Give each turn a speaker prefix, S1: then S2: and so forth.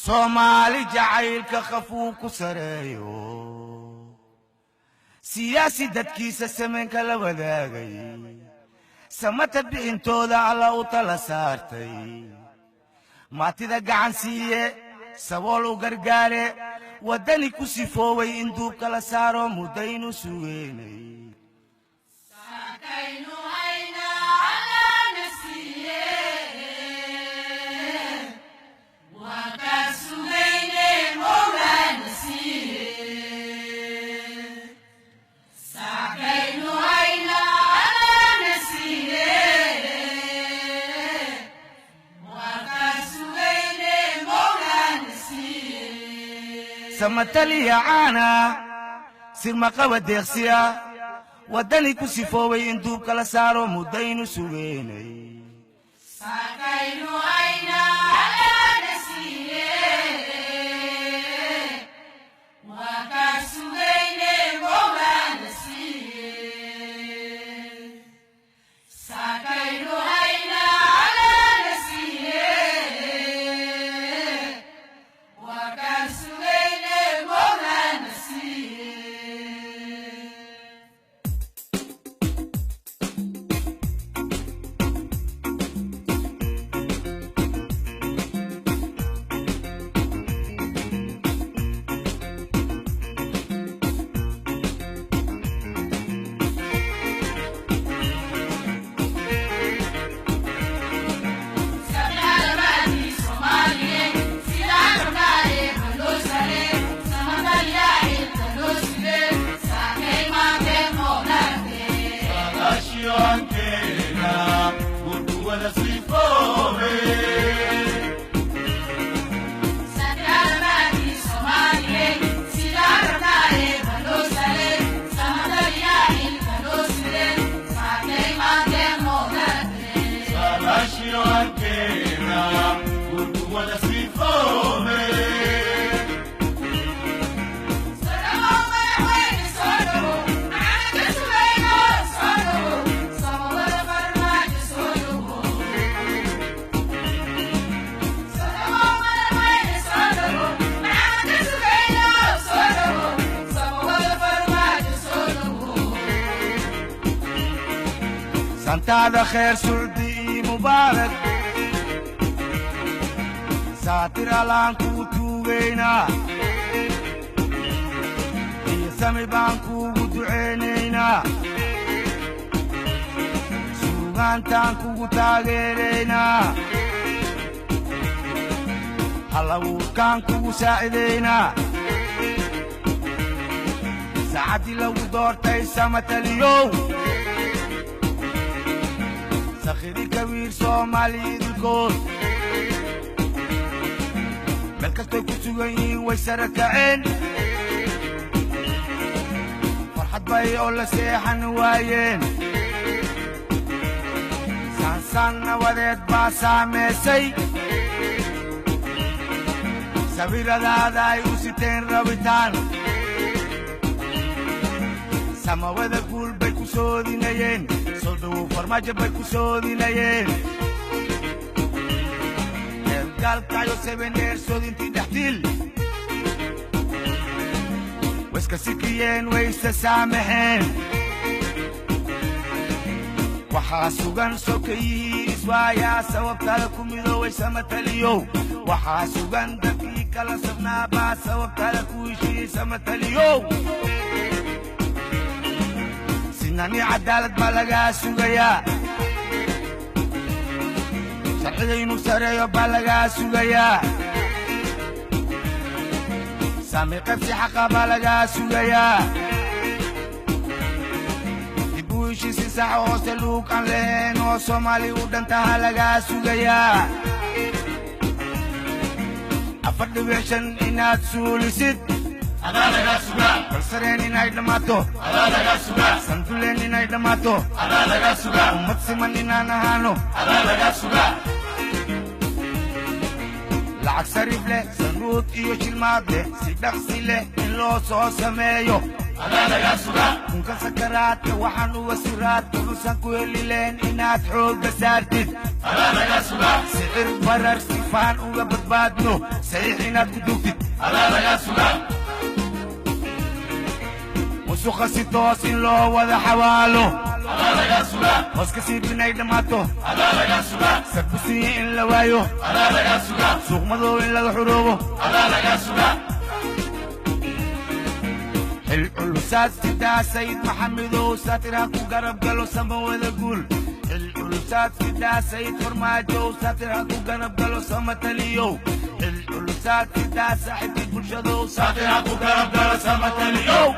S1: Soomaali jacaylka khafuu ku sareeyo, siyaasi dadkiisa sameenka la wadaagay, samata bixintooda Alla u tala saartay, maatida gacan siiye, sabool u gargaare, waddani ku sifooway in duubka la saaro muddaynu sugeynay. Samataliya caana sirmaqaba deeqsiya, waddani ku sifooway in duubka la saaro muddaynu sugeynay. Santaada kheer sucdi mubaarak, saatir alaan kuu tuugaynaa, iyo sami baan kuugu ducaynaynaa, suugaantaan kugu taageeraynaa, hallawuurkaan kugu saacidaynaa. Saacaddii lagu doortay samataliyow, sakhiri kabiir Soomaaliyidilkood meel kastoy ku sugan yihiin way sara kaceen, farxad bay oo la seexan waayeen, saansaan nabadeed baa saamaysay, sawiradaada ay u siteen rabitaan, samawada guul bay ku soodinayeen, soo dhowow Farmaajo bay ku soodinayeen, eergaalkayo sebeneer soodintii dhexdil wayska sikiyeen, wayse saamaxeen. Waxaa sugan sokayihii iswaayaa sababtaada ku midooway samataliyow, waxaa sugan dadkii kala sabnaa baa sababtaada ku heshiiyey samataliyow. Sinani cadaalad baa lagaa sugayaa, sharciga inuu sareeyo baa lagaa sugayaa, saami qaybsi xaqa baa lagaa sugayaa, dib u heshiisi sax hoose luug aan lahayn oo Soomaali u dhantaha lagaa sugayaa, 4.5 inaad suulisid balsareen inay dhammaato, sanduleen inay dhammaato, ummad siman inaan ahaano, lacag sariif leh, sanuud iyo shilmaad leh, si dhaqsi leh in loo soo sameeyo. Kunka sakaraadka waxaan uga siraadka uusan ku helileen inaad xoogga saartid. Sicir barar sifaan uga badbaadno, saxiix inaad ku dugtid. Musuqa si toos in loo wada xawaalo, hoos ka siib inay dhammaato, sarbusiye in la waayo, suuq madow in laga xuroobo. Xil culusaad sidaa Sayid Maxamedow, saatir ha ku garab galo, sama wada guul. Xil culusaad sidaa Sayid Farmaajow, saatir ha ku garab galo, sama taliyow. Xil culusaad sidaa saaxiibkii bulshadow, saatir ha ku garab galo, sama taliyow.